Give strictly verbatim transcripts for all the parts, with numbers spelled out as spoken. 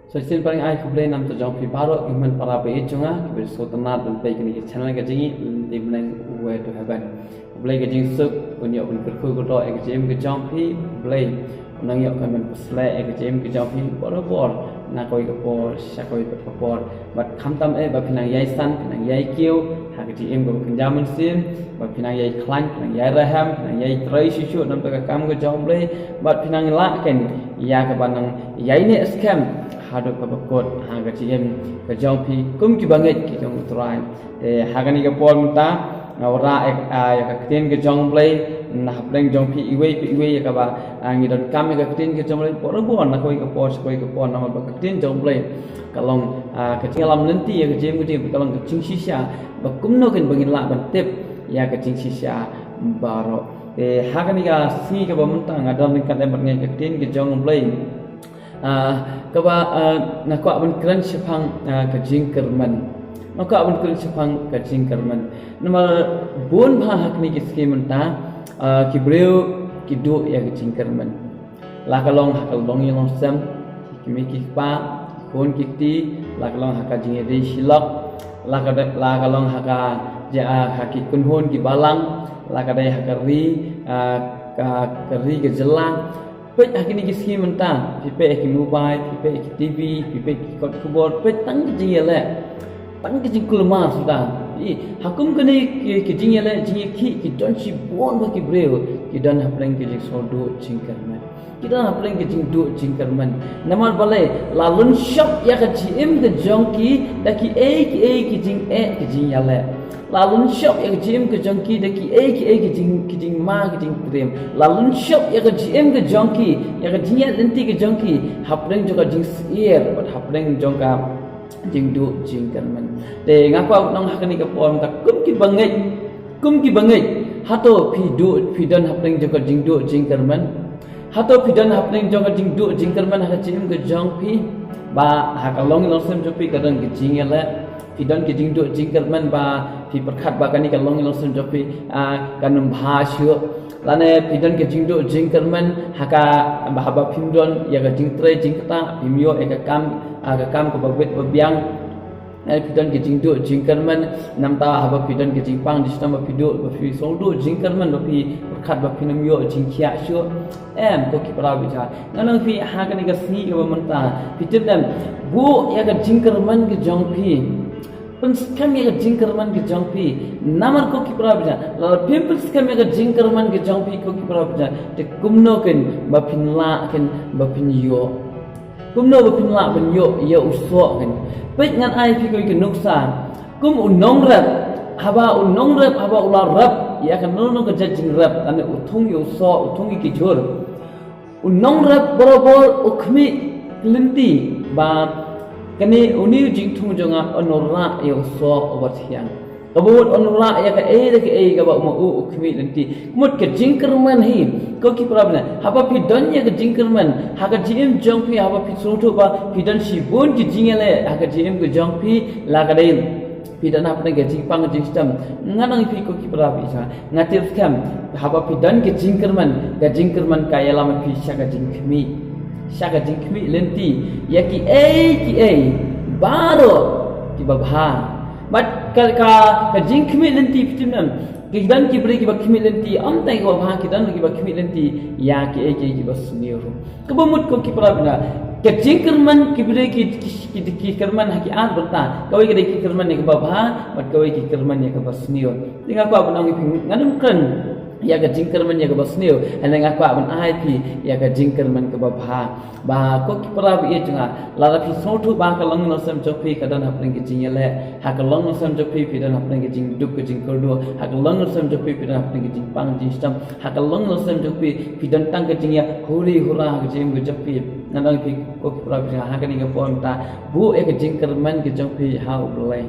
Sa shisien pat nga ai khublei na bynta jong phi baroh ki hynmen para ba ïeit jong nga kiba sngewtynnat ban peit kane ka channel ka jong ngi, Lynti Bneng, Way to Heaven. Khublei ka jingsuk, un ïoh ban kyrkhu kyrdoh ïa ka jingim ka jong phi. Khublei un nang ïoh kan ban pynsleh ïa ka jingim ka jong phi barabor, na kawei ka por sha kawei pat ka por. Bad khamtam eh ba phi nang ïai san, phi nang ïai kiew ha ka jingim kaba kynja mynsiem, bad phi nang ïai khlaiñ, phi nang ïai rhem, phi nang ïai trei shuh shuh na bynta ka kam ka jong U Blei, bad phi nang lah keiñ ïa kaba nang ïai neh skhem haduh kaba kut ha ka jingim ka jong phi kum kiba ngeit ki jong U Trai. Te ha kane ka por mynta nga wanrah ïa, ah, ïa ka ktien ka jong U Blei na hapdeng jong phi iwei pa iwei ïa kaba, ah, ngi donkam ïa ka ktien ka jong U Blei barabor na kawei ka por sha kawei ka por, namar ba ka ktien jong U Blei ka long, ah, ka jingïalam lynti ïa ka jingim ka jong phi, ka long ka jingshisha ba kumno keiñ ba ngin lah ban tip ïa ka jingshisha baroh. Te ha kane ka sngi kaba mynta nga don ryngkat lem bad nga ïa ka ktien ka jong U Blei. Ah, kaba, ah, nga kwah ban kren shaphang, ah, ka jingkyrmen. Nga kwah ban kren shaphang ka jingkyrmen. Namar bun bha ha kane ka sngi mynta, ah, ki briew ki duh ïa ka jingkyrmen. La ka long ha ka longïing longsem, ki kmie ki kpa, ki khun ki kti, la ka long ha ka jingïadei shilok, la ka, la ka long ha ka, ja, ha ki kynhun ki balang, la ka dei ha ka ri, ah, ka, ka ri ka jylla. Peit ha kine ki sngi mynta, phi peit ha ki mobile, phi peit ha ki T V, phi peit ha ki kot khubor, peit tang ki jingïaleh. Tang ki jingkulmar suda. I, ha kum kane ki, ki jingïaleh, jingïakhih, ki don shibun bha ki briew ki don hapdeng ki jingsngewduh jingkyrmen. Ki don hapdeng ki jingduh jingkyrmen. Namar balei, la lynshop ïa ka jingim ka jong ki da kiei kiei ki jingeh ki jingïaleh. La lynshop ïa ka jingim ka jong ki da kiei kiei ki jing, ki jingma ki jingtriem. La lynshop ïa ka jingim ka jong ki, ïa ka jingïaid lynti ka jong ki hapdeng jong ka jingsyier bad hapdeng jong ka jingduh jingkyrmen. Te nga kwah ban ong ha kane ka por mynta kum kiba ngeit, kum kiba ngeit, hato phi duh, phi don hapdeng jong ka jingduh jingkyrmen? Hato phi don hapdeng jong ka jingduh jingkyrmen ha ka jingim ka jong phi? Ba ha ka longïing longsem jong phi ka don ka jingïaleh, phi don ka jingduh jingkyrmen ba phi pyrkhat ba kane ka longïing longsem jong phi, ah, kan ym bha shuh. Lane phi don ka jingduh jingkyrmen ha ka, ba haba phim don ïa ka jingtrei jingktah, phim ïoh ïa ka kam, ah, ka kam kaba bit ba biang. Lane phi don ka jingduh jingkyrmen namar haba phi don ka jingpang jingshitom ba phi duh, ba phi sngew duh jingkyrmen, ba phi pyrkhat ba phin ym ïoh jingkhiah shuh. Em, ko ki para bangeit, ngan ong ïa phi ha kane ka sngi kaba mynta, phi tip ne em, buh ïa ka jingkyrmen ka jong phi. Pynskhem ïa ka jingkyrmen ka jong phi. Namar ko ki para bangeit, lada phim pynskhem ïa ka jingkyrmen ka jong phi ko ki para bangeit, te kumno keiñ ba phin lah keiñ ba phin ïoh? Kumno ba phin lah ban ïoh ïa u soh keiñ? Peit ngan ai phi kawei ka nuksa. Kum u nongrep, haba u nongrep, haba u la rep ïa kano kano ka jait jingrep, lane u thung ïa u soh, u thung ïa ki jhur. U nongrep barabor u khmih lynti ba kane une u jingthung jong nga un rah ïa u soh uba thiang. Kaba mut un rah ïa kaei re kaei kaba ma u u khmih lynti. Mut ka jingkyrmen hi, ko ki para bangeit, haba phi don ïa ka jingkyrmen ha ka jingim jong phi, haba phi sngewthuh ba phi don shibun ki jingïaleh ha ka jingim ka jong phi, la ka dei phi don hapdeng ka jingpang jingshitom. Ngan ong ïa phi ko ki para bangeit, nga tip skhem, haba phi don ka jingkyrmen, ka jingkyrmen ka ïalam ïa phi sha ka jingkhmih, sha ka jingkhmih lynti ïa kiei kiei baroh kiba bha. Bad ka, ka, ka jingkhmih lynti phi tip ne em, ki don ki briew kiba khmih lynti ym tang kiba bha, ki don kiba khmih lynti ïa kiei kiei kiba sniew ruh. Kaba mut ko ki para bangeit, ka jingkyrmen ki briew ki, ki, ki, ki kyrmen ha ki ar bynta. Kawei ka dei ki kyrmen ïa kaba bha bad kawei ki kyrmen ïa kaba sniew. Te nga kwah ban ong ïa phi, ngan ym kren ïa ka jingkyrmen ïa kaba sniew, hynrei nga kwah ban ai phi ïa ka jingkyrmen kaba bha. Ba ko ki para bangeit jong nga, lada phi sngewthuh ba ha ka longïing longsem jong phi ka don hapdeng ka jingïaleh, ha ka longïing longsem jong phi phi don hapdeng ka jingduk ka jingkyrduh, ha ka longïing longsem jong phi phi don hapdeng ka jingpang jingshitom, ha ka longïing longsem jong phi phi don tang ka jingïa huri hura ha ka jingim ka jong phi. Ngan ong ïa phi ko ki para bangeit, ha kane ka por mynta, buh ïa ka jingkyrmen ka jong phi ha U Blei.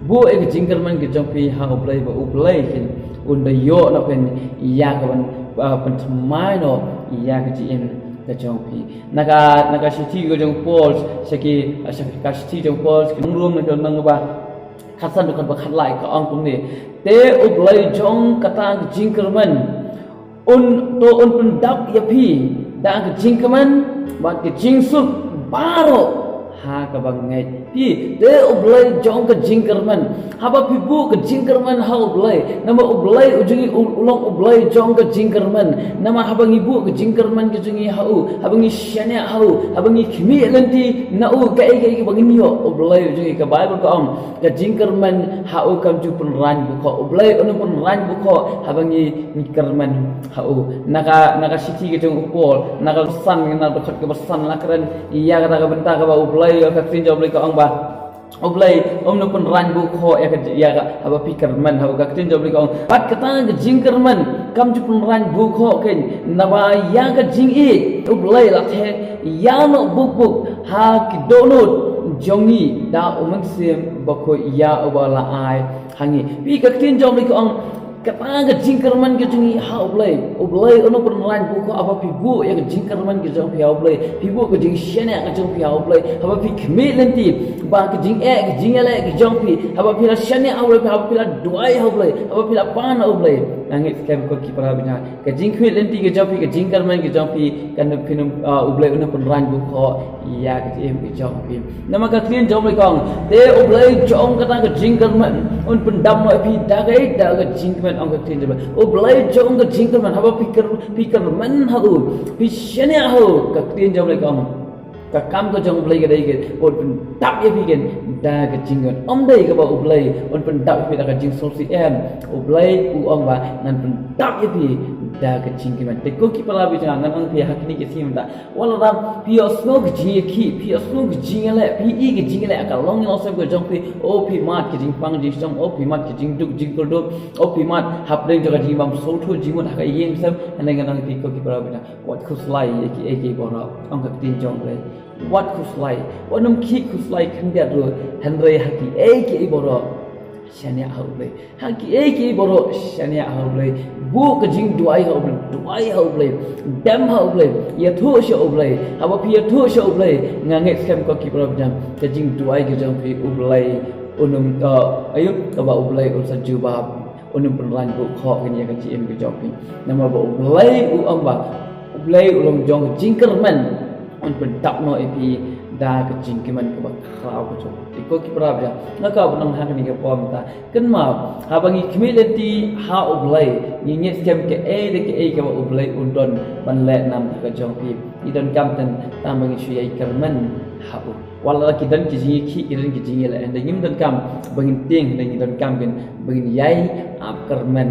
Buh ïa ka jingkyrmen ka jong phi ha U Blei ba U Blei keiñ un da ïoh noh keiñ ïa ka ban, ah, pynthymmai noh ïa ka jingim ka jong phi. Na ka, na ka shithi ka jong u Paul sha ki, sha ka shithi jong u Paul sha ki nong Rom, na ka lynnong ba khatsan, dkhot ba khatlai, ka ong kumne: Te U Blei jong kata ka jingkyrmen un, to un pyndap ïa phi da ka jingkmen bad ka jingsuk baroh Ha kaba ngeit. Phi, te U Blei jong ka jingkyrmen. Haba phi buh ka jingkyrmen ha U Blei. Namar U Blei u jong ngi u, u long U Blei jong ka jingkyrmen. Namar haba ngi buh ka jingkyrmen ka jong ngi ha u. Haba ngi shaniah ha u. Haba ngi khmih lynti na u kaei kaei kaba ngin ïoh. U Blei u jong ngi, ka Baibl ka ong. Ka jingkyrmen ha u kam ju pynrang bukhoh. U Blei un pynrang bukhoh. Haba ngi, ngi kyrmen ha u. Na ka, na ka shithi ka jong u Paul. Na ka san, na ka dkhot kaba san la kren. Ïa kata ka bynta kaba U Blei, ka ktien jong U Blei ka ong ba. U Blei, um nang pynrang bukhoh ïa ka, ïa ka, haba phi kyrmen ha u, ka ktien jong U Blei ka ong. Bad kata ka jingkyrmen, kam ju pynrang bukhoh kein, naba ïa ka jingïeit, U Blei la theh, ïa noh buk buk, ha ki dohnud, jong ngi, da u Mynsiem Bakhuid ïa uba la ai, ha ngi. Phi, ka ktien jong U Blei ka ong, kata ka jingkyrmen ka jong ngi ha U Blei. U Blei un pynrang bukhoh haba phi buh ïa ka jingkyrmen ka jong phi ha U Blei. Phi buh ka jingshaniah ka jong phi ha U Blei. Haba phi khmih lynti. Ba ka jingeh, ka jingïaleh ka jong phi. Haba phi la shaniah ha U Blei, haba phi la duwai ha U Blei. Haba phi la pan ha U Blei. Nga ngeit skhem ko ki para bangeit. Ka jingkhmih lynti ka jong phi, ka jingkyrmen ka jong phi. Kan phi num, ah, U Blei un pynrang bukhoh. Ïa ka jingim ka jong phi. Namar ka ktien jong U Blei ka ong. Te U Blei jong kata ka jingkyrmen. Un pyndap noh ïa phi da ka, da ka jingkyrmen ong ka ktien jong U Blei. U Blei jong ka jingkyrmen. Haba phi kyr, phi kyrmen ha u. Phi shaniah ha u. Ka ktien jong U Blei ka ong. Ka kam ka jong U Blei ka dei ka. Un pyndap ïa phi kein. Da ka jingkyrmen. Ym dei kaba U Blei. Un pyndap ïa phi da ka jingsngewsih, em. U Blei u ong ba. Ngan pyndap ïa phi. Da ka jingkyrmen. Te ko ki para bangeit ngan ong phi ha kine ki sngi mynta. Wat la phi ïohsngew ka jingïakhih, phi ïohsngew ka jingïaleh, phi i ka jingïaleh, ka longïing longsem ka jong phi, o phi mad ka jingpang jingshong, o phi mad ka jingduk jingkyrduh, o phi mad hapdeng jong ka jingbym sngewthuh jingmut ha ka ïing sem, hynrei ngan ong ïa phi ko ki para bangeit. Wat khuslai ïa kiei kiei baroh, ong ka ktien jong U Blei. Wat khuslai, wat nym khih khuslai khyndiat ruh, hynrei ha kiei kiei baroh. Shaniah ha U Blei. Ha kiei kiei baroh shaniah ha U Blei. Buh ka jingduwai ha U Blei. Duwai ha U Blei. Dem ha U Blei. Ïathuh sha U Blei. Haba phi ïathuh sha U Blei. Nga ngeit skhem ko ki para bangeit. Ka jingduwai ka jong phi U Blei. Un ym, uh, ayu, kaba U Blei un sa jubab. Un ym pynrang bukhoh kein ïa ka jingim ka jong phi. Namar ba U Blei u ong ba. U Blei u long jong ka jingkyrmen. Un pyndap noh ïa phi da ka jingkyrmen kaba khraw ka jong. Te ko ki para bangeit. Nga kwah ban ong ha kane ka por mynta. Kynmaw, haba ngi khmih lynti ha U Blei, ngi ngeit skhem kaei re kaei kaba U Blei un don ban leh namar ka jong phi. Ngi donkam tang ba ngin shu ïai kyrmen ha u. Wat la ki don ki jingïakhih, ki don ki jingïaleh, hynrei ngim donkam ba ngin tieng, hynrei ngi donkam kein ba ngin ïai ap kyrmen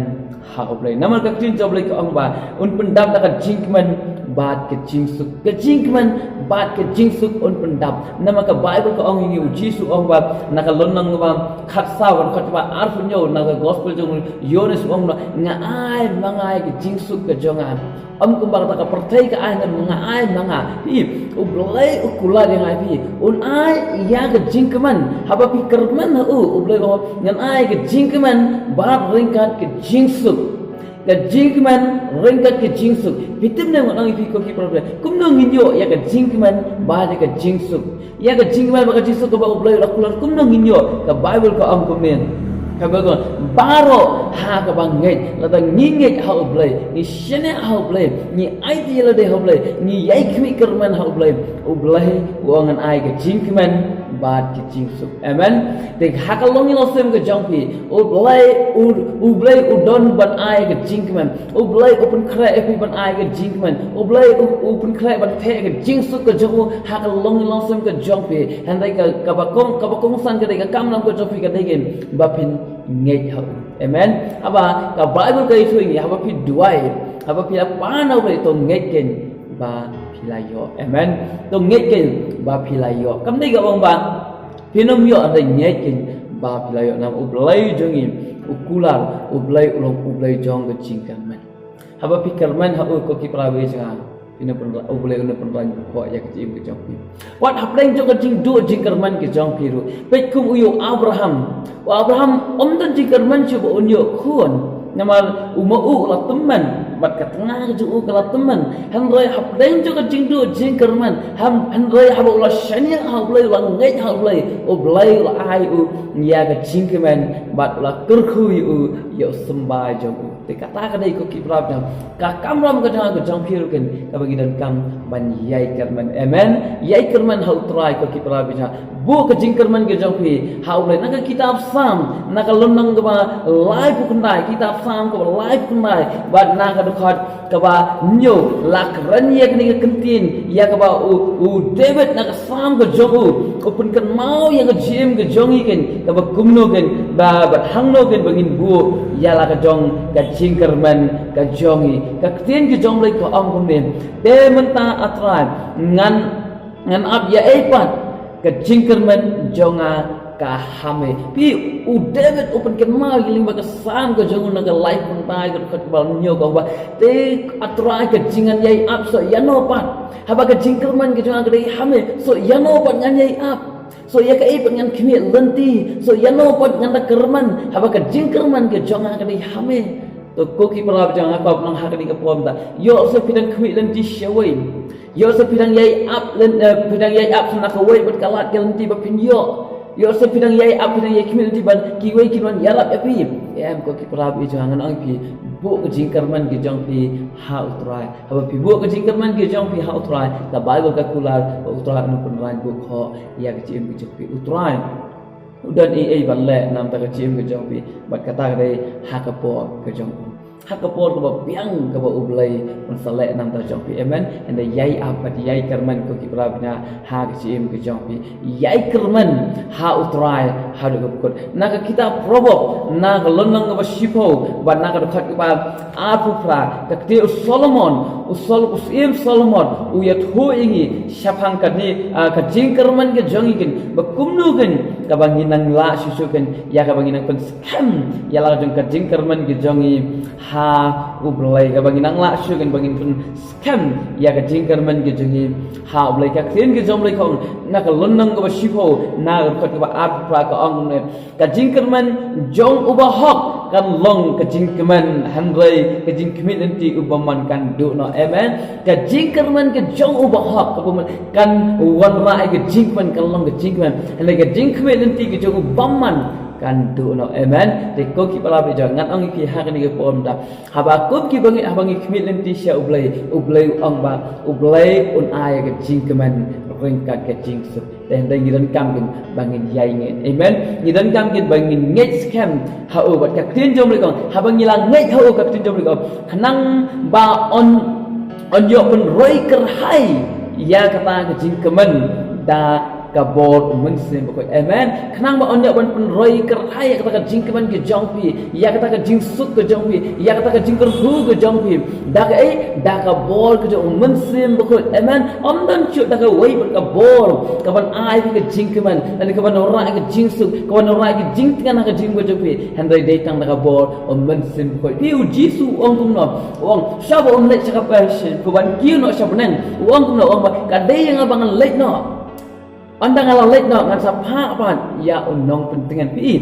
ha U Blei. Namar ka ktien jong U Blei ka ong ba un pyndap da ka jingkmen bad ka jingsuk. Ka jingkmen bad ka jingsuk un pyndap. Namar ka Baibl ka ong ïa ngi, U Jisu u ong ba na ka lynnong ba khatsaw, ka dkhot ba arphew hynñiew, na ka gospel jong u Ïoannis u ong ba nga ai ma nga ïa ka jingsuk ka jong nga. Ym kumba kata ka pyrthei ka ai, namar nga ai ma nga. Phi, U Blei u kular ïa nga phi. Un ai ïa ka jingkmen. Haba phi kyrmen ha u, U Blei u ong ngan ai ka jingkmen bad ryngkat ka jingsuk. Ka jingkmen ryngkat ka jingsuk. Phi tip ne, ngan ong ïa phi ko ki para bangeit. Kumno ngin ïoh ïa ka jingkmen bad ïa ka jingsuk. Ïa ka jingkmen bad ka jingsuk kaba U Blei u la kular, kumno ngin ïoh? Ka Baibl ka ong kumne. Ka Baibl ka ong, baroh ha kaba ngeit, lada ngi ngeit ha U Blei, ngi shaniah ha U Blei, ngi aiti ïa lade ha U Blei, ngi ïai khmih kyrmen ha U Blei, U Blei u ong ngan ai ka jingkmen bad ka jingsuk. Amen. Te ha ka longïing longsem ka jong phi, U Blei u, U Blei u don ban ai ka jingkmen. U Blei u pynkhreh ïa phi ban ai ka jingkmen. U Blei u, u pynkhreh ban theh ka jingsuk ka jong u ha ka longïing longsem ka jong phi. Hynrei ka, kaba kong, kaba kongsan ka dei, ka kam lam ka jong phi ka dei kein ba phin ngeit ha u. Amen. Haba ka Baibl ka ïathuh ïa ngi, haba phi duwai, haba phi la pan ha U Blei, to ngeit kein ba phi la ïoh. Amen. To ngeit kein ba phi la ïoh. Kam dei ka ong ba phin ym ïoh, hynrei ngeit kein ba phi la ïoh, namar U Blei jong ngi u kular, U Blei u long U Blei jong ka jingkyrmen. Haba phi kyrmen ha u, ko ki para bangeit jong nga, phin ym pynra-, U Blei un ym pynrang bukhoh ïa ka jingim ka jong phi. Wat hapdeng jong ka jingduh jingkyrmen ka jong phi ruh, peit kum u ïa u Abraham. U Abraham um don jingkyrmen shuh ba un ïoh khun. Namar u ma u u la tymmen. Bad ka tnga ka jong u ka la tymmen. Hynrei hapdeng jong ka jingduh jingkyrmen, hynrei haba u la shaniah ha U Blei, u la ngeit ha U Blei, U Blei u la ai u ïa ka jingkmen bad u la kyrkhu ïa u, ïa u symbai jong u. Te kata ka dei ko ki para bangeit, ka kamram ka jong ka jong phi ruh keiñ kaba ngi donkam ban ïai kyrmen. Amen. Ïai kyrmen ha U Trai ko ki para bangeit. Buh ka jingkyrmen ka jong phi ha U Blei na ka kitab Salm, na ka lynnong kaba laiphew khyndai, kitab Salm kaba laiphew khyndai, bad na ka dkhot kaba hynñiew. La kren ïa kane ka kyntien ïa kaba u, u David na ka Salm ka jong u u pynkynmaw ïa ka jingim ka jong ngi keiñ kaba kumno keiñ, ba, bad hangno keiñ ba ngin buh ïa la ka jong ka jingkyrmen ka jong ngi. Ka ktien ka jong U Blei ka ong kumne: Te mynta, A Trai, ngan, ngan ap ïa ei pat? Ka jingkyrmen jong nga ka ha me. Phi, u David u pynkynmaw ïa lyngba ka Salm ka jong u na ka laiphew khyndai, ka dkhot kaba hynñiew, ka ong ba, te A Trai, ka jing ngan ïai ap shuh ïano pat? Haba ka jingkyrmen ka jong nga ka dei ha me, shuh ïano pat ngan ïai ap? Shuh ïa kaei pat ngan khmih lynti? Shuh ïano pat ngan da kyrmen haba ka jingkyrmen ka jong nga ka dei ha me? To ko ki para bangeit, nga kwah ban ong ha kane ka por mynta, ïoh shuh phi dang khmih lynti shawei. Ïoh shuh phi dang ïai ap lyn, eh, phi dang ïai ap shuh na kawei pat ka lad ka lynti ba phin ïoh. Ïoh shuh phi dang ïai ap, phi dang ïai khmih lynti ban kiwei kin wan ïarap ïa phi. Em ko ki para bangeit, ngan ong ïa phi, buh ka jingkyrmen ka jong phi ha U Trai. Haba phi buh ka jingkyrmen ka jong phi ha U Trai, ka Baibl ka kular ba U Trai un pynrang buh khoh ïa ka jingim ka jong phi. U Trai u don ei ei ban leh namar ka jingim ka jong phi, bad kata ka dei ha ka por ka jong u. Ha ka por kaba biang kaba U Blei un sa leh namar ka jong phi. Amen. Hynrei ïai ap bad ïai kyrmen ko ki para bangeit ha ka jingim ka jong phi. Ïai kyrmen ha U Trai haduh kaba kut. Na ka kitab Proverb, na ka lynnong kaba shiphew, bad na ka dkhot kaba arphew phra, ka ktien u Solomon, u Sol-, u Syiem Solomon u ïathuh ïa ngi shaphang kane, ah, ka jingkyrmen ka jong ngi keiñ, ba kumno keiñ kaba ngin nang lah shuh shuh keiñ ïa kaba ngin nang pynskhem ïa la ka jong ka jingkyrmen ka jong ngi ha U Blei, kaba ngin nang lah shuh keiñ ba ngin pynskhem ïa ka jingkyrmen ka jong ngi ha U Blei. Ka ktien ka jong U Blei ka ong na ka lynnong kaba shiphew, na ka dkhot kaba arphew phra, ka ong ne: Ka jingkyrmen jong u bahok kan long ka jingkmen, hynrei ka jingkhmih lynti u bymman kan duh noh. Amen. Ka jingkyrmen ka jong u bahok, ka bymman, kan wanrah ïa ka jingkmen, kan long ka jingkmen, hynrei ka jingkhmih lynti ka jong u bymman kan duh noh. Amen. Te ko ki para bangeit, ngan ong ïa phi ha kane ka por mynta, haba kum ki bangeit, haba ngi khmih lynti sha U Blei, U Blei u ong ba U Blei un ai ka jingkmen ryngkat ka jingsuk. Te hynrei ngi donkam keiñ ba ngin ïai ngeit. Amen. Ngi donkam keiñ ba ngin ngeit skhem ha u, bad ka ktien jong U Blei ka ong, haba ngi la ngeit ha u, ka ktien jong U Blei ka ong, khnang ba un, un ïoh pynroi kyrhai ïa kata ka jingkmen da ka bor u Mynsiem Bakhuid. Amen. Khnang ba un ïoh ban pynroi kyrhai ïa kata ka jingkmen ka jong phi, ïa kata ka jingsuk ka jong phi, ïa kata ka jingkyrkhu ka jong phi, da kaei? Da ka bor ka jong u Mynsiem Bakhuid. Amen. Ym don shuh da kawei pat ka bor kaban ai ka jingkmen, lane kaban wanrah ka jingsuk, kaban wanrah ka jingtngen ha ka jingim ka jong phi, hynrei dei tang da ka bor u Mynsiem Bakhuid. Phi, u Jisu u ong kumno? U ong, shwa ba un leit sha ka pasture, kaban kiew noh sha bneng, u ong kumno? U ong ba ka dei ïa nga ba ngan leit noh. Ynda nga la leit noh, ngan sa phah pat ïa u nongpyntngen. Phi,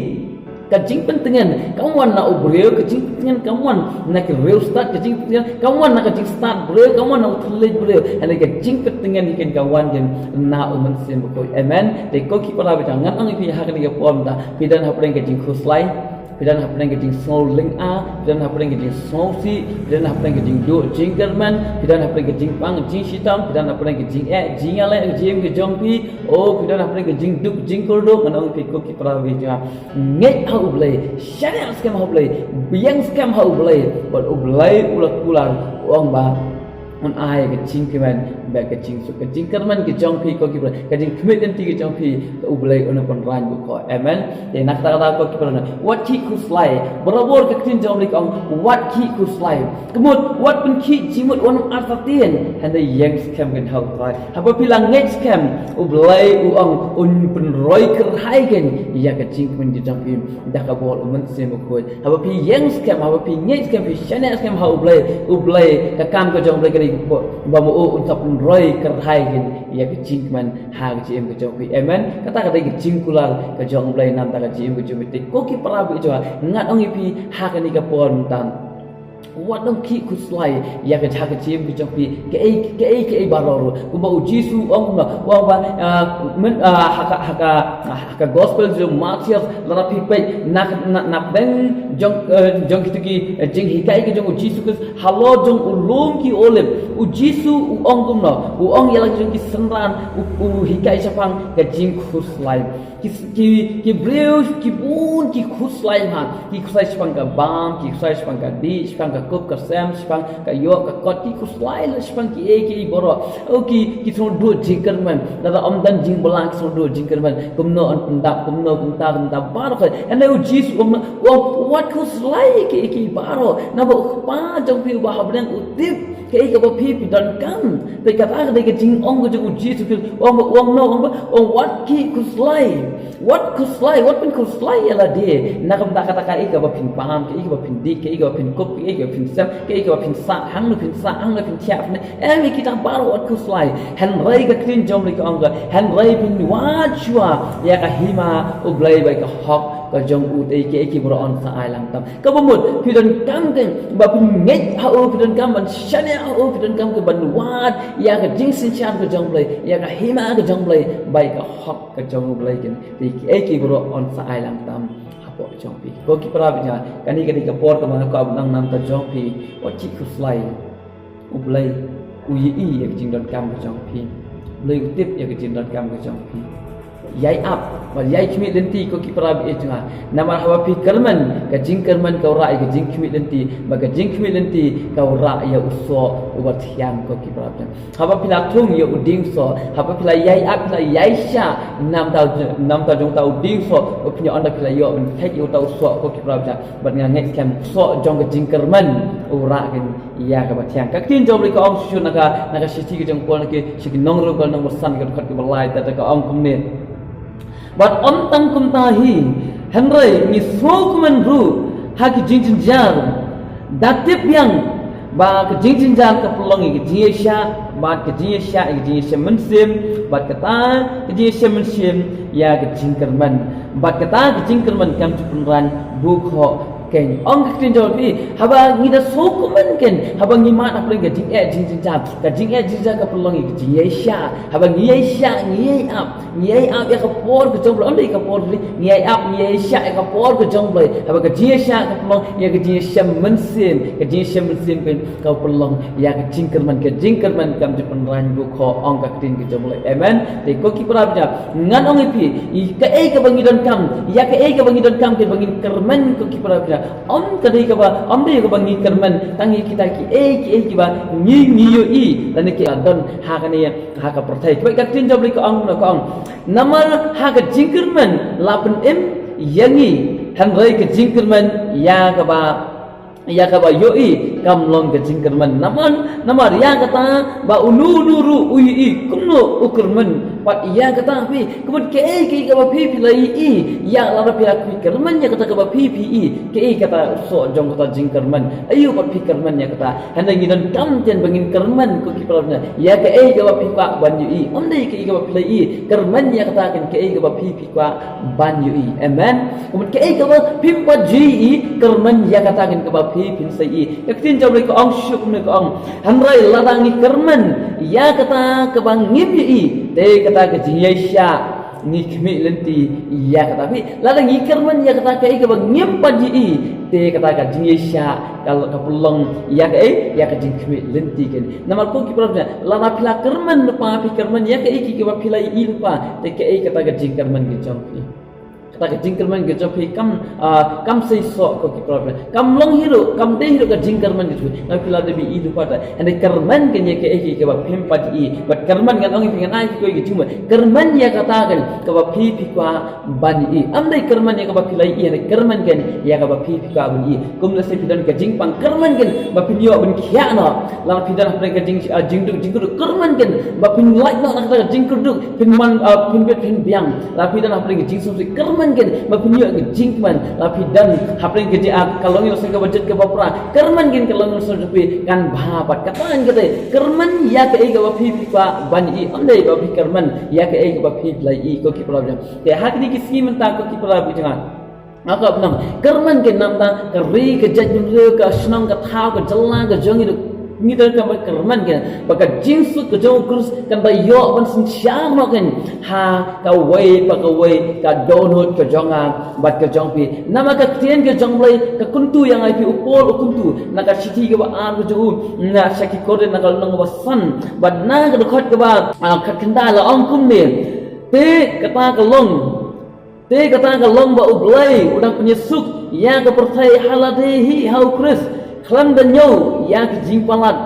ka jingpyntngen kam wan na u briew, ka jingpyntngen kam wan na ki riewstad, ka jingpyntngen kam wan na ka jingstad briew, kam wan na u thylliej briew. Hynrei ka jingpyntngen hi keiñ ka wan keiñ na u Mynsiem Bakhuid. Amen. Te ko ki para bangeit, ngan ong ïa phi ha kane ka por mynta, phi don hapdeng ka jingkhuslai, phi don hapdeng ka jingsngew lynga, phi don hapdeng ka jingsngewsih, phi don hapdeng ka jingduh jingkyrmen, phi don hapdeng ka jingpang jingshitom, phi don hapdeng ka jingeh jingïaleh ka jingim ka jong phi, o, phi don hapdeng ka jingduk jingkyrduh, ngan ong ïa phi ko ki para bangeit, ngeit ha U Blei, shaniah skhem ha U Blei, biang skhem ha U Blei, bad U Blei u la kular, u ong ba un ai ka jingkmen bad ka jingsuk. Ka jingkyrmen ka jong phi ko ki para, ka jingkhmih lynti ka jong phi, U Blei un pynrang buh khoh. Amen. Te na kata ka daw ko ki para, wat khih khuslai. Barabor ka ktien jong U Blei ka ong, wat khih khuslai. Ka mut, wat pynkhih jingmut wat ym artatien, hynrei ïeng skhem keiñ ha U Trai. Haba phi la ngeit skhem, U Blei u ong un pynroi kyrhai keiñ ïa ka jingkmen ka jong phi da ka bor u Mynsiem Bakhuid. Haba phi ïeng skhem, haba phi ngeit skhem, phi shaniah skhem ha U Blei, U Blei, ka kam ka jong U Blei ka dei ba ma u un sa pynroi kyrhai keiñ ïa ka jingkmen ha ka jingim ka jong phi. Amen. Kata ka dei ka jingkular ka jong U Blei namar ka jingim ka jong phi. Te ko ki para bangeit, ngan ong ïa phi ha kane ka por mynta, Wat nym khih khuslai ïa ka jaka jingim ka jong phi, kaei kaei kaei baroh ruh. Kumba u Jisu u ong kumno, u ong ba, ah, myn, ah, ha ka, ha ka, ha ka gospel jong Mathaios, lada phi peit na, na, na pdeng jong, eh, jong kito ki, eh, jinghikai ka jong u Jisu Khrist halor jong u lum ki Olib. U Jisu u ong kumno, u ong ïa la ki jong ki synran, u, u hikai shaphang ka jingkhuslai. Ki, ki, ki briew, ki bun, ki khuslai ha, ki khuslai shaphang ka bam, ki khuslai shaphang ka dih, shaphang ka kup ka sem, shaphang ka ïoh ka kot, ki khuslai la shaphang kiei kiei baroh. O ki, ki sngewduh jingkyrmen, lada ym don jingbylla ki sngewduh jingkyrmen. Kumno yn pyndap, kumno kumta kumta baroh. Hynrei u Jisu u ong, wat khuslai kiei kiei baroh. Naba u Kpa jong phi uba ha bneng u tip kaei kaba phi phi donkam. Te kata ka dei ka jingong ka jong u Jisu Khrist. U ong, u ong kumno, u ong ba, u ong wat khih khuslai. Wat khuslai, wat pynkhuslai ïa lade. Na ka bynta kata kaei kaba phin bam, kaei kaba phin dih, kaei kaba phin kup, kaei kaba phin sem, kaei kaba phin sah, hangno phin sah, hangno phin thiah, phin, em, ïa kita baroh wat khuslai. Hynrei ka ktien jong U Blei ka ong ka, hynrei phin wad shuwa ïa ka hima U Blei bad ka hok ka jong u, te kiei kiei baroh yn sa ai lang tam. Kaba mut, phi donkam kein ba phin ngeit ha u, phi donkam ban shaniah ha u, phi donkam kein ban wad ïa ka jingsynshar ka jong U Blei, ïa ka hima ka jong U Blei, bad ka hok ka jong U Blei kein. Te kiei kiei baroh yn sa ai lang tam hapoh jong phi. Ko ki para bangeit, kane ka dei ka por kaba nga kwah ban ong na ka bynta jong phi, wat khih khuslai. U Blei u ïohi ïa ka jingdonkam ka jong phi. U Blei u tip ïa ka jingdonkam ka jong phi. Ïai ap bad ïai khmih lynti, ko ki para bangeit jong nga. Namar haba phi kyrmen, ka jingkyrmen ka rah ïa ka jingkhmih lynti, bad ka jingkhmih lynti ka rah ïa u soh uba thiang, ko ki para bangeit jong nga. Haba phi la thung ïa u dieng soh, haba phi la ïai ap, phi la ïai shah na ka bynta, na ka bynta jong uta u dieng soh, u pynïoh, ynda phi la ïoh ban theh ïa uta u soh, ko ki para bangeit jong nga. Bad nga ngeit skhem soh jong ka jingkyrmen u rah kein ïa kaba thiang. Ka ktien jong U Blei ka ong shuh shuh na ka, na ka shithi ka jong u Paul na ki, sha ki nong Rom, ka lynnong ba san, ka dkhot kaba lai, te ka ong kumne. Bad ym tang kumta hi, hynrei ngi sngewkmen ruh ha ki jingjynjar. Da tip biang ba ka jingjynjar ka pynlong ïa ka jingïaishah, bad ka jingïaishah ïa ka jingïashem mynsiem, bad kata ka jingïashem mynsiem ïa ka jingkyrmen, bad kata ka jingkyrmen kam ju pynrang bukhoh kein. Ong ka ktien jong phi, haba ngi da sngewkmen kein, haba ngi mad hapdeng ka jingeh jingjynjar, ka jingeh jingjynjar ka pynlong ïa ka jingïaishah. Haba ngi ïaishah, ngi ïai ap, ngi ïai ap ïa ka por ka jong U Blei, ym dei ka por U Blei, ngi ïai ap, ngi ïaishah ïa ka por ka jong U Blei. Haba ka jingïaishah ka pynlong ïa ka jingïashem mynsiem, ka jingïashem mynsiem kein ka pynlong ïa ka jingkyrmen, ka jingkyrmen kam ju pynrang bukhoh, ong ka ktien ka jong U Blei. Amen. Te ko ki para bangeit jong nga, ngan ong ïa phi, ïa kaei kaba ngi donkam, ïa kaei kaba ngi donkam kein ba ngin kyrmen, ko ki para bangeit jong nga. Ym ka dei kaba, ym dei kaba ngi kyrmen tang ïa kita kiei kiei kiba ngi, ngi ïohi lane ki la don ha kane, ha ka pyrthei. Kaba ka ktien jong U Blei ka ong, ka ong, namar ha ka jingkyrmen la pynim ïa ngi, hynrei ka jingkyrmen ïa kaba, ïa kaba ïohi kam long ka jingkyrmen. Namar, namar ïa kata ba uno uno ruh u ïohi kumno u kyrmen. Bad ïa kata phi, ka mut kaei kaei kaba phi phi la ïohi, ïa lada phi la kyrmen ïa kata kaba phi phi ïohi, kaei kata u soh jong kata jingkyrmen. Aïu pat phi kyrmen ïa kata? Hynrei ngi donkam kein ba ngin kyrmen, ko ki para bangeit jong nga, ïa kaei kaba phi kwah ban ïohi. Ym dei kaei kaba phi la ïohi, kyrmen ïa kata kein, kaei kaba phi phi kwah ban ïohi. Amen. Ka mut kaei kaba phim pat ju ïohi, kyrmen ïa kata kein kaba phi phin sa ïohi. Ka ktien jong U Blei ka ong shuh kumne, ka ong, hynrei lada ngi kyrmen ïa kata kaba ngim ïohi, te kata ka jingïaishah ngi khmih lynti ïa kata. Phi, lada ngi kyrmen ïa kata kaei kaba ngim pat ïohi, te kata ka jingïaishah ka, ka pynlong ïa kaei, ïa ka jingkhmih lynti kein. Namar ko ki para bangeit jong nga, lada phi la kyrmen lypa, phi kyrmen ïa kaei kaei kaba phi la ïohi lypa, te kaei kata ka jingkyrmen ka jong phi? Kata ka jingkyrmen ka jong phi kam, ah, kam sei soh, ko ki para bangeit jong nga. Kam long hi ruh, kam dei hi ruh ka jingkyrmen ka jong phi. Namar phi la dep ïohi lypa te. Hynrei kyrmen kein ïa kaei kaei kaba phim pat ïohi. Bad kyrmen, ngan ong ïa phi, ngan ai ïa phi kawei ka jingmut. Kyrmen ïa kata kein kaba phi phi kwah ban ïohi. Ym dei kyrmen ïa kaba phi la ïohi, hynrei kyrmen kein ïa kaba phi phi kwah ban ïohi. Kum lehse phi don ka jingpang, kyrmen kein ba phin ïoh ban khiah noh. Lada phi don hapdeng ka jing, ah, jingduk jingkyrduh, kyrmen kein ba phin lait noh na kata ka jingkyrduh, phin man, ah, phin bit phin biang. Lada phi don hapdeng ka jingsngewsih, kyrmen kein ba phin ïoh ka jingkmen. Lada phi don hapdeng ka jing, ah, ka longïing longsan kaba jot kaba pra, kyrmen kein ka longïing longsan jong phi kan bha pat. Kata kein ka dei, kyrmen ïa kaei kaba phi phi kwah ban ïohi, ym dei ba phi kyrmen ïa kaei kaba phi phi la ïohi, ko ki para bangeit jong nga. Te ha kine ki sngi mynta, ko ki para bangeit jong nga, Nga ka bnam kyrmen ki namta ka ri ka jaitbynriew ka shnong ka thaw ka jylla ka jong ngi duk ngi dang ka kyrmen ki ba ka jingsuk ka jong u Khrist kan ba ïoh ban synshar noh kan ha kawei pa kawei ka dohnud ka jong nga bad ka jong phi. Namar ka ktien ka jong Blei ka kyntu ïa nga ïa phi, u Paul u kyntu na ka shithi kaba ar ka jong u na sha ki Korinth na ka lynnong kaba san bad na ka dkhot kaba khatkhyndai la ong kumne. Te kata ka long Te kata ka long ba U Blei u dang pynïasuk ïa ka pyrthei ha lade hi ha U Khrist khlem da ñiew ïa ka jingpalat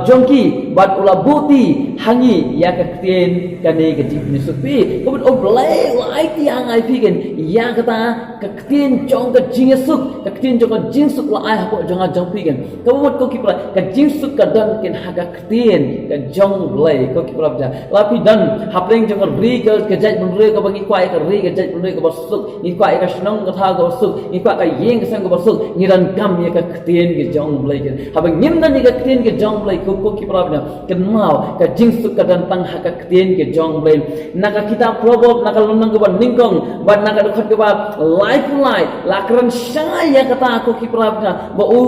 jong ki bad u la buhti ha ngi ïa ka ktien kane ka jingpynïasuk phi. Ka mut U Blei u la aiti ha nga ïa phi kan ïa kata ka ktien jong ka jingïasuk, ka ktien jong ka jingsuk la ai hapoh jong nga jong phi kan. Ka mut ko ki para ka jingsuk ka don kan ha ka ktien ka jong U Blei ko ki para. La phi don hapdeng jong ka ri ka jaitbynriew kaba ngi kwah ïa ka ri ka jaitbynriew kaba suk, ngi kwah ïa ka shnong ka thaw kaba suk, ngi kwah ka ïing ka sem kaba suk, ngi donkam ïa ka ktien ka jong U Blei kan. Haba ngim don ïa ka ktien ka jong U Blei ko ki para, kynmaw ka jingsuk ka don tang ha ka ktien ka jong U Blei. Na ka kitab Proverb na ka lynnong kaba nyngkong bad na ka dkhot kaba laiphew lai la kren shai ïa kata ko ki para ba u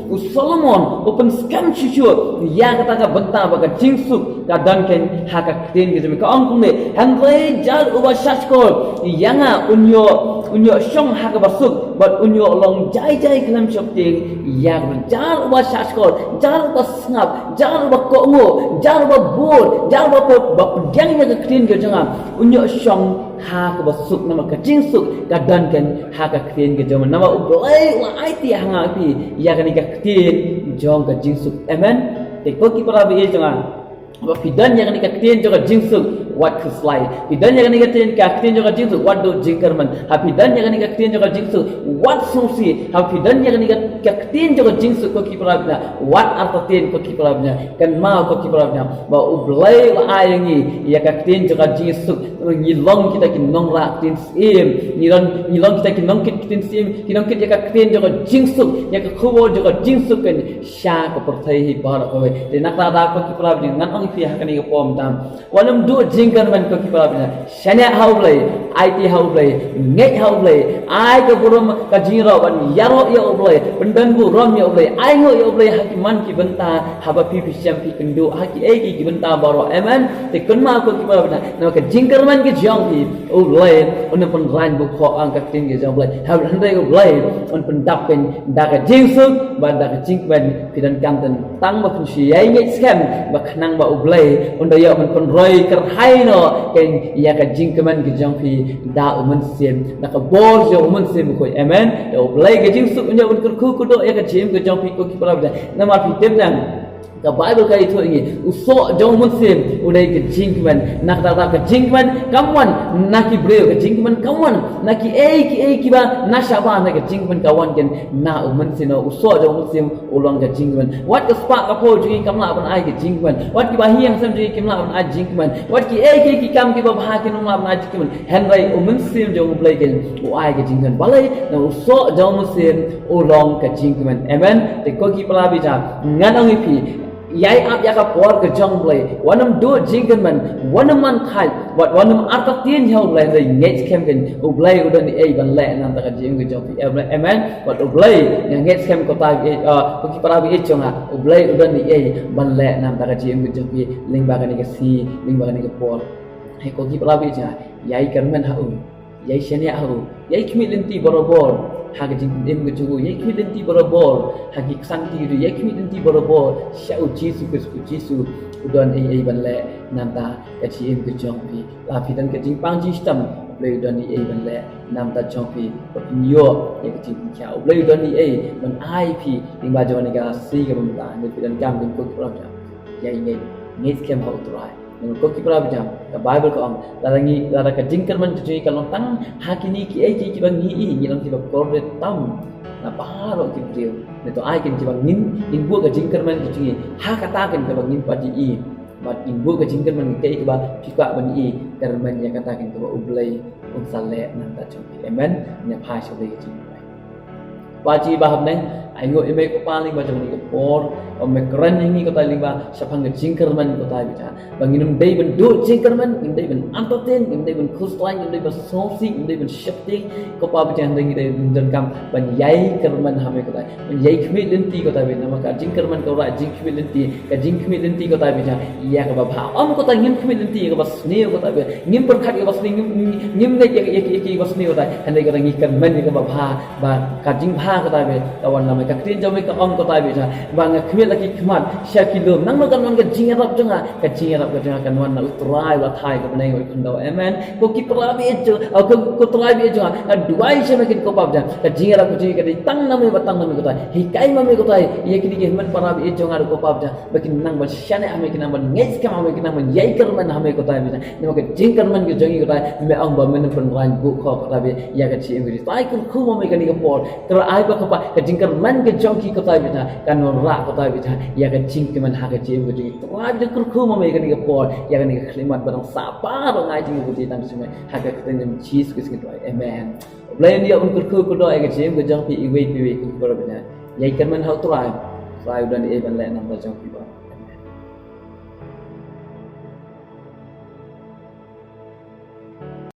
u Solomon u pynskhem shuh shuh ïa kata ka bynta ba ka jingsuk ka don kan ha ka ktien ka jong U Blei. Ka ong kumne, hynrei jar uba shahshkor ïa nga un ïoh un ïoh shong ha kaba suk bad un ïoh long jai jai khlem sheptieng ïa ka. Jar uba shahshkor, jar uba sngap, jar uba kohnguh, jar uba bud, jar uba put ba pdiang ïa ka ktien ka jong nga un ïoh shong ha kaba suk. Namar ka jingsuk ka don kan ha ka ktien ka jong nga. Namar U Blei u la aiti ha nga ïa phi ïa kane ka ktien jong ka jingsuk. Amen. Te ko ki para ba ïeit jong nga, ba phi don ïa kane ka ktien jong ka jingsuk wat khuslai. Phi don ïa kane ka ktien ka ktien jong ka jingsuk wat duh jingkyrmen. Ha phi don ïa kane ka ktien jong ka jingsuk wat sngewsih. Ha phi don ïa kane ka ktien jong ka jingsuk ko ki para ba wat artatien ko ki para. Kynmaw ko ki para ba U Blei u la ai ïa ngi ïa ka ktien jong ka jingsuk. Ngi long kita ki nongrah ktien syiem, ngi long ngi long kita ki nongkit ktien syiem, ki nongkit ïa ka ktien jong ka jingsuk, ïa ka khubor jong ka jingsuk kan sha ka pyrthei hi baroh kawei. Te na kata da ko ki para ba ngan ong ïa phi ha kane ka por mynta, wat nym duh jingkyrmen ko ki para ba, shaniah ha U Blei, aiti ha U Blei, ngeit ha U Blei, ai ka burom ka jingïaroh ban ïaroh ïa U Blei, pyndonburom ïa U Blei, ainguh ïa U Blei ha ki man ki bynta haba phi phi shem phi kynduh ha ki ei ki bynta baroh. Amen. Te kynmaw ko ki para ba, namar ka jingkyrmen ka jong phi U Blei un pynrang bukho ang ka ktien ka jong U Blei. Hynrei U Blei un pyndap kan da ka jingsuk bad da ka jingkmen. Phi donkam tang ba phin shu ïai ngeit skhem ba khnang ba U Blei un da ïoh ban pynroi kyrhai noh kan ïa ka jingkmen ka jong phi da U Mynsiem, da ka bor jong U Mynsiem Bakhuid. Amen. Da U Blei ka jingsuk un ïoh ban kyrkhu kyrdoh ïa ka jingim ka jong phi ko ki para ba. Namar phi tip nang ka Baibl ka ïathuh ïa ngi u soh jong U Mynsiem u dei ka jingkmen. Na kata ka jingkmen kam wan na ki briew, ka jingkmen kam wan na ki ei ki ei kiba na shabar, na ka jingkmen ka wan kan na U Mynsiem. U soh jong U Mynsiem u long ka jingkmen. Wat ka spah ka phew jong ngi kam lah ban ai ka jingkmen. Wat ki bahaïing hasem jong ngi kim lah ban ai jingkmen. Wat ki ei ki ei ki kam kiba bha kim lah ban ai jingkmen. Hynrei U Mynsiem jong U Blei kan u ai ka jingkmen. Balei? Na u soh jong U Mynsiem u long ka jingkmen. Amen. Te ko ki para ba ïeit, ngan ong ïa phi, ïai ap ïa ka por ka jong U Blei. Wat nym duh jingkmen, wat nym man thait, wat wat nym artatien ha U Blei, hynrei ngeit skhem kan U Blei u don ei ban leh na ka bynta ka jingim ka jong phi. Amen. Amen. Wat U Blei, nga ngeit skhem ko ta, eh, ko ki para ba ïeit jong nga, U Blei u don ei ban leh na ka bynta ka jingim ka jong phi lyngba kane ka sngi, lyngba kane ka por. Hei ko ki para ba ïeit jong nga, ïai kyrmen ha u. Ïai shaniah ha u, ïai khmih lynti barabor ha ka jingim ka jong u, ïai khmih lynti barabor ha ki ksangti ka jong u, ïai khmih lynti barabor sha U Jisu Khrist, U Jisu u don ei ei ban leh na ka bynta ka jingim ka jong phi. La phi don ka jingpang jingshitom, U Blei u don ei ei ban leh na ka bynta jong phi. Ba phin ïoh ïa ka jingpynkhiah, U Blei u don ei ei ban ai phi lyngba jong kane ka sngi kaba mynta. Hynrei phi donkam kan ko ki para ba ïeit, ïai ngeit, ngeit skhem ha U Trai. Namar ko ki para ba ïeit, ka Baibl ka ong, lada ngi, lada ka jingkyrmen ka jong ngi ka long tang ha kine ki ei ki ei kiba ngi ïohi, ngi long kiba kordit tam na baroh ki briew. Nangta ai kan kiba ngin, ngin buh ka jingkyrmen ka jong ngi ha kata kan kaba ngim pat ïohi. Bad ngin buh ka jingkyrmen kaei kaba phi kwah ban ïohi, kyrmen ïa kata kan kaba U Blei un sa leh na ka bynta jong phi. Amen. Ngin ïa phai sha U Blei ka jingkyrmen. Kpa jong ngi ba ha bneng, ai nguh ïa me ko Pa lyngba jong kane ka por, ba me kren ïa ngi ko Trai lyngba shaphang ka jingkyrmen ko Trai beit. Ba ngin ym dei ban duh jingkyrmen, ngin dei ban entertain, ngin dei ban khuslai, ngin dei ban sngewsih, ngin dei ban sheptieng, ko Pa beit, hynrei ngi dei ban donkam ban ïai kyrmen ha me ko Trai. Ban ïai khmih lynti ko Trai beit, namar ka jingkyrmen ka wanrah jingkhmih lynti, ka jingkhmih lynti ko Trai beit, ïa kaba bha. Ym ko Trai ngim khmih lynti ïa kaba sniew ko Trai beit, ngim pyrkhat ïa kaba sniew, ngim, ngim ngeit ïa, ïa, ïa kaba sniew ko Trai. Hynrei ko Trai ngi kyrmen ïa kaba bha, ba ka jingbha ko Trai beit ka wan na me. Ka ktien jong me ka ong ko Trai beit, ba nga khmih la ki khmat sha ki lum. Nangno kan wan ka jingïarap jong nga? Ka jingïarap ka jong nga kan wan na u Trai uba thait ka bneng bad ka khyndew. Amen. Ko ki para baieit jong, ah, ko, ko Trai baieit jong nga, nga duwai sha me kin ko Pa beit. Ka jingïarap ka jong ngi ka dei tang na me bad tang na me ko Trai. Hikai ma me ko Trai ïa kine ki hynmen para baieit jong nga ruh ko Pa beit, ba kin nang ban shaniah ha me, kin nang ban ngeit skhem ha me, kin nang ban ïai kyrmen ha me ko Trai beit. Namar ka jingkyrmen ka jong ngi ko Trai, me ong ba men ym pynrang buh ko Trai beit ïa ka jingim ka jong ngi. Trai kyrkhu ma me kane ka por, Trai ai ba ko Pa ka jingkyrmen ka jong ki ko Trai beit kan wanrah ko Trai beit ïa ka jingkmen ha ka jingim ka jong ngi. Trai beit kyrkhu ma me kane ka por ïa kane ka khyllipmat ba dang sah baroh, ngi ai jingkyrkhu tang sha me ha ka kyrteng jong Jisu Khrist ngi duwai. Amen. Blei un ïa un kyrkhu kyrdoh ïa ka jingim ka jong phi iwei pa iwei ko Pa beit. Ïai kyrmen ha u Trai. Trai u don ei ban leh namar jong phi baroh.